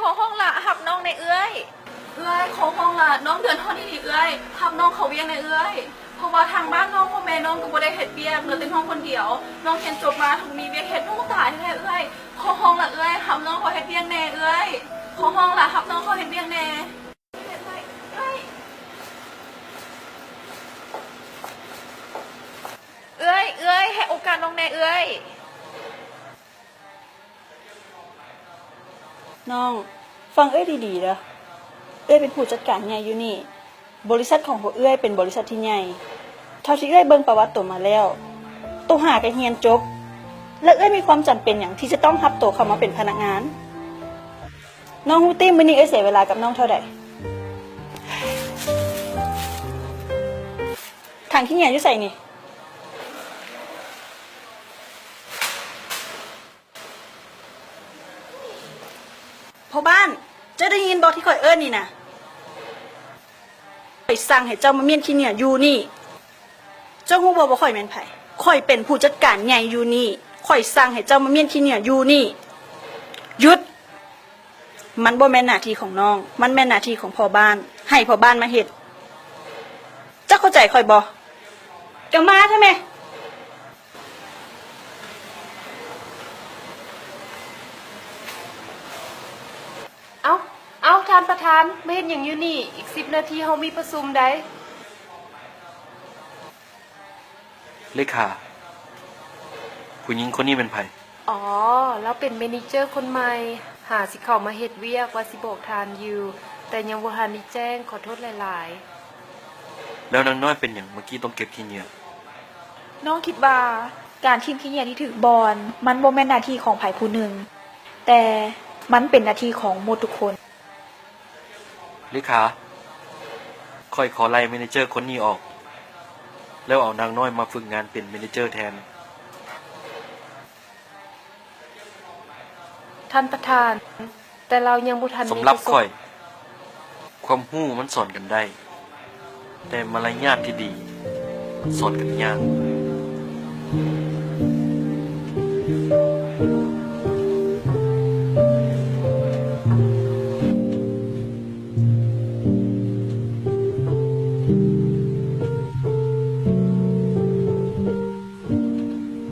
ຂໍຮ້ອງລະ ຮັບນ້ອງແດ່ເອື້ອຍ. ເອື້ອຍ ຂໍຮ້ອງລະ ນ້ອງເດືອດຮ້ອນອີ່ຫຼີເອື້ອຍ, ຮັບນ້ອງເຂົ້າວຽກແດ່ເອື້ອຍ. ເພາະວ່າທາງບ້ານນ້ອງ ພໍ່ແມ່ນ້ອງກໍບໍ່ໄດ້ເຮັດວຽກ ເຫຼືອແຕ່ນ້ອງຄົນດຽວ. ນ້ອງຮຽນຈົບມາ ຖ້າບໍ່ມີວຽກເຮັດ ນ້ອງຕາຍແທ້ເອື້ອຍ. ຂໍຮ້ອງລະເອື້ອຍ, ຮັບນ້ອງເຂົ້າເຮັດວຽກແດ່ເອື້ອຍ. ຂໍຮ້ອງລະ ຮັບນ້ອງເຂົ້າເຮັດວຽກແດ່. ເອື້ອຍ ເອື້ອຍ ໃຫ້ໂອກາດນ້ອງແດ່ເອື້ອຍ. ນ້ອງ ຟັງເອື້ອຍດີໆເດີ້. ເອື້ອຍເປັນຜູ້ຈັດການໃຫຍ່ຢູ່ນີ້. ບໍລິສັດຂອງພວກເອື້ອຍເປັນບໍລິສັດທີ່ໃຫຍ່. ເທົ່າທີ່ເອື້ອຍເບິ່ງປະຫວັດໂຕມາແລ້ວ, ໂຕຫາກໍຮຽນຈົບ, ແລະ ເອື້ອຍມີຄວາມຈຳເປັນຫຍັງທີ່ຈະຕ້ອງຮັບໂຕເຂົ້າມາເປັນພະນັກງານ? ນ້ອງຮູ້ຕິ ມື້ນີ້ເອື້ອຍເສຍເວລາກັບນ້ອງເທົ່າໃດ? ຖັງຂີ້ເຫຍື້ອຢູ່ໃສນີ້? ພໍ່ບ້ານ, ເຈົ້າໄດ້ຍິນບໍ່ທີ່ຂ້ອຍເອີ້ນນີ້ນະ? ຂ້ອຍສັ່ງໃຫ້ເຈົ້າມາມ້ຽນຂີ້ເຫຍື້ອຢູ່ນີ້. ເຈົ້າຮູ້ບໍ່ວ່າຂ້ອຍແມ່ນໃຜ? ຂ້ອຍເປັນຜູ້ຈັດການໃຫຍ່ຢູ່ນີ້. ຂ້ອຍສັ່ງໃຫ້ເຈົ້າມາມ້ຽນຂີ້ເຫຍື້ອຢູ່ນີ້. ຢຸດ! ມັນບໍ່ແມ່ນໜ້າທີ່ຂອງນ້ອງ, ມັນແມ່ນໜ້າທີ່ຂອງພໍ່ບ້ານ. ໃຫ້ພໍ່ບ້ານມາເຮັດ. ເຈົ້າເຂົ້າໃຈຂ້ອຍບໍ່? ກໍມາເຖາະແມ່. ເອົ້າ, ເອົ້າ, ທ່ານປະທານ, ມາເຮັດຫຍັງຢູ່ນີ້? ອີກສິບນາທີເຮົາມີປະຊຸມໃດ໋. ເລຂາ, ຜູ້ຍິງຄົນນີ້ແມ່ນໃຜ? ອໍ, ລາວເປັນແມເນເຈີຄົນໃໝ່, ຫາຊິເຂົ້າມາເຮັດວຽກ, ວ່າຊິບອກທ່ານຢູ່, ແຕ່ຍັງບໍ່ທັນໄດ້ແຈ້ງ, ຂໍໂທດຫຼາຍໆ. ແລ້ວນາງນ້ອຍເປັນຫຍັງເມື່ອກີ້ຕ້ອງເກັບຂີ້ເຫຍື້ອ? ນ້ອງຄິດວ່າການຖິ້ມຂີ້ເຫຍື້ອທີ່ຖືກບ່ອນ ມັນບໍ່ແມ່ນໜ້າທີ່ຂອງໃຜຜູ້ໜຶ່ງ, ແຕ່ມັນເປັນໜ້າທີ່ຂອງໝົດທຸກຄົນ. ເລຂາ, ຂ້ອຍຂໍໄລ່ແມເນເຈີຄົນນີ້ອອກ, ແລ້ວເອົານາງນ້ອຍມາຝຶກງານເປັນແມເນເຈີແທນ. ທ່ານປະທານ, ແຕ່ລາວຍັງບໍ່ທັນມີປະສົບ ສຳລັບຂ້ອຍ, ຄວາມຮູ້ມັນສອນກັນໄດ້, ແຕ່ມາລະຍາດທີ່ດີ ມັນສອນກັນຍາກ.